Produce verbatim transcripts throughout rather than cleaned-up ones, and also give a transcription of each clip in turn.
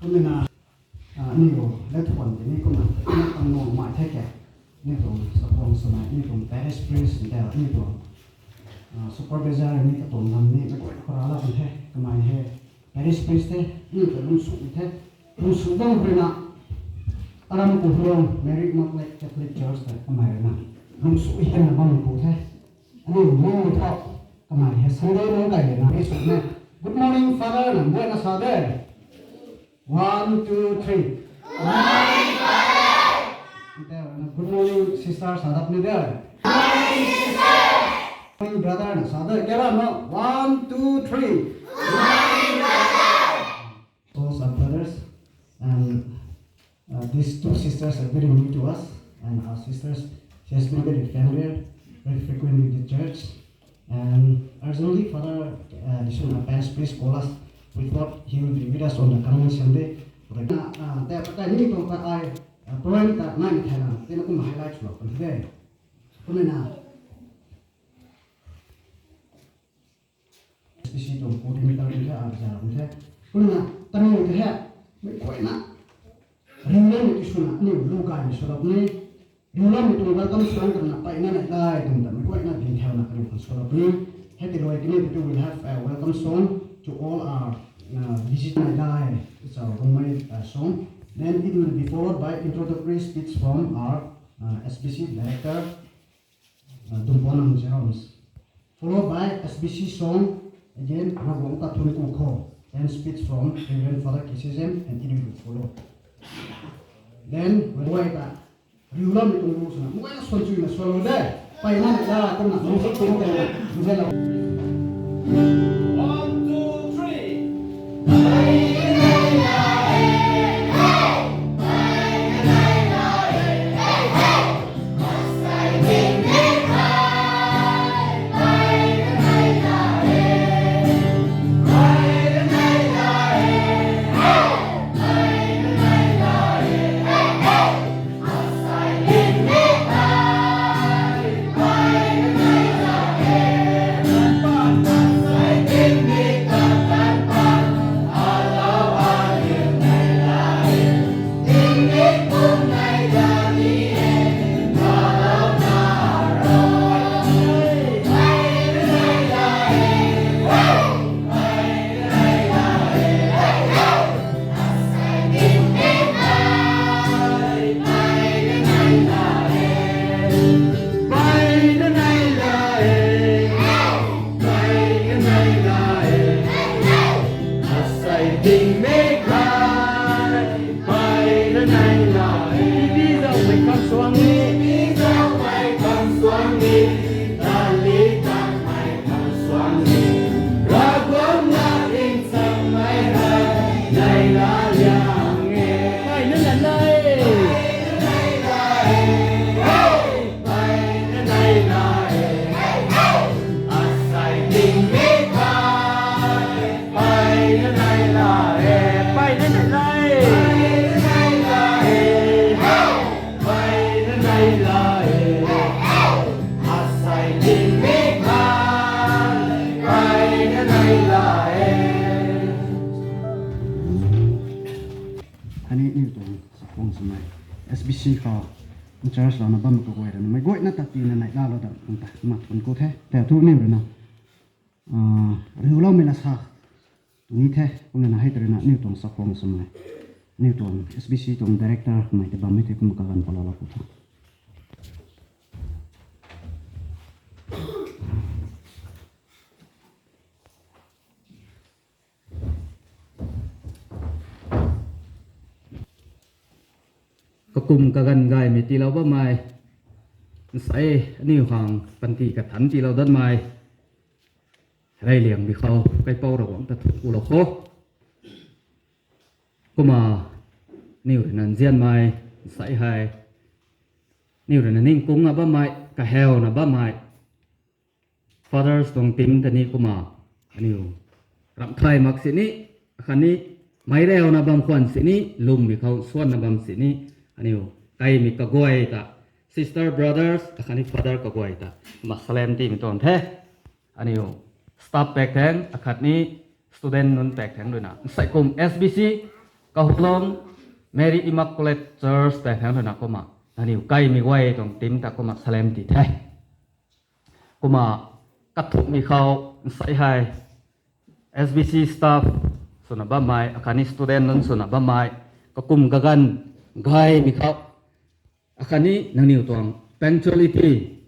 Kumna, ah, aniu le thuan tini kumna, aniu tang nuang mai the ke. Aniu tuang sakhwang swmei, aniu tuang parish priest, aniu tuang, ah, supervisor, aniu katuang lam ni, meic guayna khou rala kan the, kamei hei parish priest the, aniu tuang lungsu the, lungsu bam rui na, aram Kuhlong, Mary Immaculate Catholic Church ta kamei rui na, lungsu hei na bam pu the. Aniu lungc thu, kamei hei Sunday nunc kai rui na, Good morning, Father, na mbuayna sa de. One, two, three. Good morning, sister, sa dat ni de. Good morning, brother, na sa de. Kara no. One, two, three. Souls are brothers, and, uh, these two sisters are very new to us, and our sisters, she has been very familiar, very frequent with the church, and urgently, Father, uh, Dishun, our parish priest, call us. We thought he will be with us on the coming Sunday. But, uh, uh, that, but I need to, but I, uh, point that nine ten, uh, then I can highlight for today. Kumna, S B C tuang coordinator ni the, a, zara ni the. Kumna, tanu the, meic guayna. Ringloumei ti swna, aniu lu gay ni swlou ni. Ringloumei tuang welcome song kana peyna nai dai, tuang ta meic guayna ding thauna kaniw khang swlou ni. Hei ti rui kani tu will have a welcome song to all our, uh, visit nai dai. It's a Rongmei, uh, song. Then it will be followed by introductory speech from our, uh, S B C director, uh, Dumponang Jerome's, followed by S B C song, again, Ravguangc ta thun ku kho, and speech from Reverend Father K C Jem, and it will follow. Then, when we ta, riulam ni tung lu swna, mei na swan chui na swan lo de, peyna ni da, kumna, music ting ting na, music lo. One, two, three. Ani ni tuang sakhwang swmei S B C khou church louna bam kaguay rui na meic guayna ta tina nai lalo da kum ta mak kun ku the. Tei thu ni rui na, ah, riuloumei la sa tuni the, kumna na hei ta rui na ni tuang sakhwang swmei, ni tuang S B C tuang director mei ta bammei the kumna kaganv palala ku the. Kakum kaganv gaymei tiilou bammei, nsei aniu khang panty kathanc tiilou datmei, reyliangmei khou kaipouc Ravguangc ta thuk kulou kho. Kumna, aniu rui na nzianmei, nsei hei, aniu rui na ningkungna bammei, kahawna bammei, Fathers tuang team ta ni kumna, aniu ramh thay mak sini, akhatni meic reyna bam khwan sini, lwmmei khou swanna bam sini, aniu kaimei kaguay ta, sister, brothers, akhatni father kaguay ta, kumna salem tiimei tuang the. Aniu staff paek thangc, akhatni student nunc paek thangc rui na, nsei kum S B C Kahulong Mary Immaculate Church tei thangc ruina kumna nangniw kaimei guay tuang team ta kumna salem ti the. Kumna kathumhmei khou nsei hei S B C staff swna bammei, akhatni student nunc swna bammei, kakum kaganv gaymei khou, akhatni nangniw tuang punctuality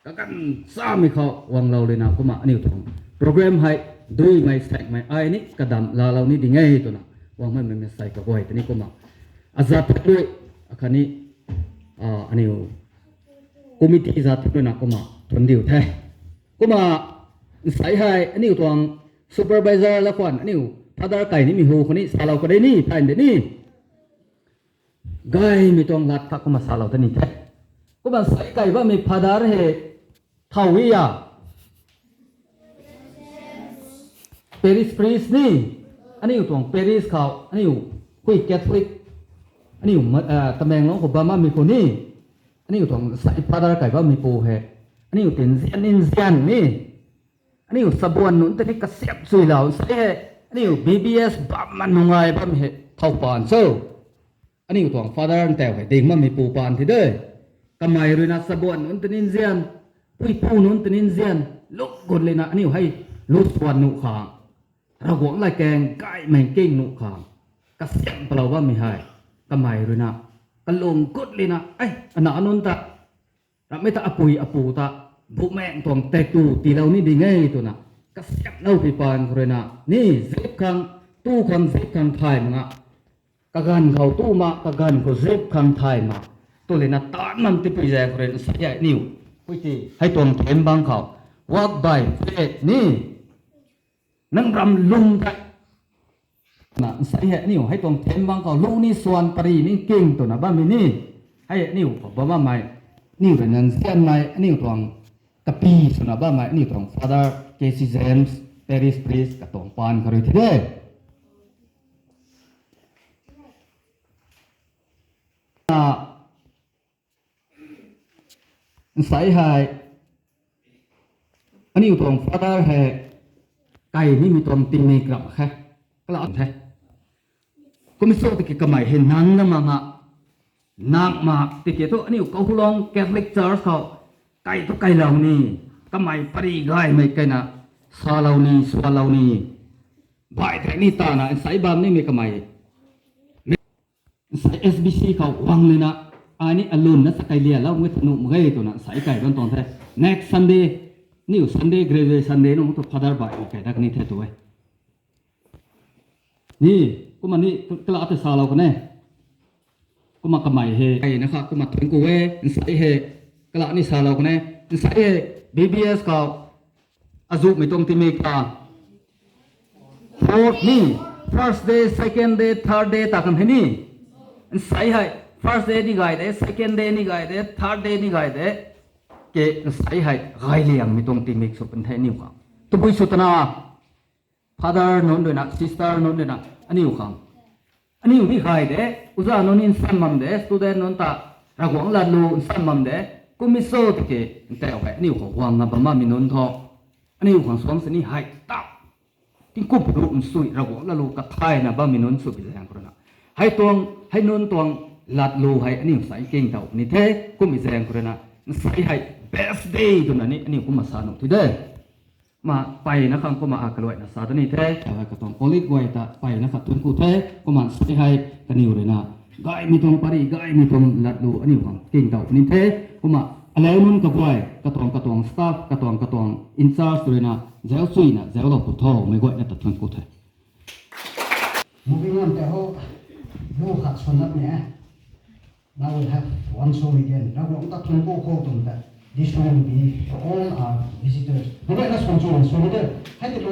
kaganv chamei khou guanglou ruina kumna aniw tuang program hei duimei saekmei ai ni kadamh laalou ni ding e twna guangmei mei message kaguay tei ni kumna azat thaklui, akhatni aniw committee zat thaklui na kumna thuanc diu the. Kumna nsei hei aniw tuang supervisor la khwan aniw father kai nimei hu khou ni salou ka de ni, thay de ni. Gaymei tuang lat kha kumna salou ta ni the. Kumna nsei kai bammei father hei thow i a, parish priest ni, aniw tuang parish khou aniw hui Catholic, aniw Tamenglong khou bam bammei khou ni, aniw tuang nsei father kai bammei pu hei aniw tinzian nzian ni, aniw sabuan nunc tei ni kasiamh chuilou nsei hei, aniw B B S bam ma nungai bam hei thow paan cho. Aniw tuang father ntau hei ding bammei pu paan thi de. Kamei ruina sabuan nunc tei ni nzian, puipu nunc tei ni nzian, luk gut lina aniw hei lu swan nuh khang, Ravguangc latkaeng gaymei king nuh khang, kasiamh palou bammei hei, kamei ruina kalung gut lina, e, ana nunc ta, rammei ta apui apu ta, bumaeng tuang taektw tiilou ni ding e twna kasiamhlou pi paan khou ruina ni zip khang, tu khang zip khang thay mak nga, kaganv khou tu mak, kaganv khou zip khang thay mak, tu lina taanc mam tipui zaeng khou ruina nsei hei aniw, pui ti hei tuang them bang khou, walk by faith ni, nang ram lum tei na nsei hei aniw hei tuang them bang khou lu ni swan pary ni king twna bammei ni, hei aniw khou bam bammei, aniw ruina nzianmei aniw tuang kapi swna bammei aniw tuang Father K C James, Parish Priest katuang paan khou rui thi de. Na nsei hei aniw tuang father hei kai nimei tuang tingmik ram khe, kala the. Kum sw tiki kamei hei nang na mak nga, nang mak tiki thu aniw Kahulong Catholic Church khou kai thu kailou ni, kamei pary gaymei kaina salou ni, swalou ni, bai thei ni tana nsei bam nimei kamei nsei S B C khou guang lina, ai ni alun na sa kai lialou nge tw nuh mak ge twna nsei kai bam tuang the. Next Sunday, aniw Sunday, graduation day nung thu father bai kai dat ni the tu e. Ni, kumna ni kala tei salou kan e. Kumna kamei hei kaina kha kumna thuanc ku e, nsei hei kala ni salou kan e. Nsei hei B B S khou azumei tuang tingmik ta fourth ni, first day, second day, third day ta kan hei ni. Nsei hei first day ni gay de, second day ni gay de, third day ni gay de. Ke nsei hei gay liangmei tuang tingmik sw pun the aniw khang. Tabui sw twna, father nunc ruina, sister nunc ruina, aniw khang, aniw ni gay de, uza nunc ni nsan bam de, student nunc ta Ravguangc latlu nsan bam de, kum sw tiki ntau hei aniw khou guang na bam bammei nunc thu, aniw khang suangc sini hei ta tingkum ru nsui Ravguangc latlu kathayna bammei nunc sw pi zaeng khou ruina, hei tuang, hei nunc tuang latlu hei aniw nsei kingtow ni the. Kummei zaeng khou ruina nsei hei best day twna ni aniw kumna sa nuh ti de. Ma peyna khang kumna a kaluaina sa ta ni the. Katuang colleague guay ta peyna khat thuanc ku the. Kumna nsei hei kaniw ruina gaymei tuang pary, gaymei tuang latlu aniw khang kingtow ni the. Kumna aleu nunc kaguay, katuang katuang staff, katuang katuang in-charge ruina zauc chuyna zauclou pu tho, meic guayna ta thuanc ku the. Moving on tei ho, lu khat swan dat ni e. Now we'll have one song again. Ravguangc ta thuanc ku khou twmei ta. This song will be for all our visitors. Meic guayna swan swan swan de. Hei tei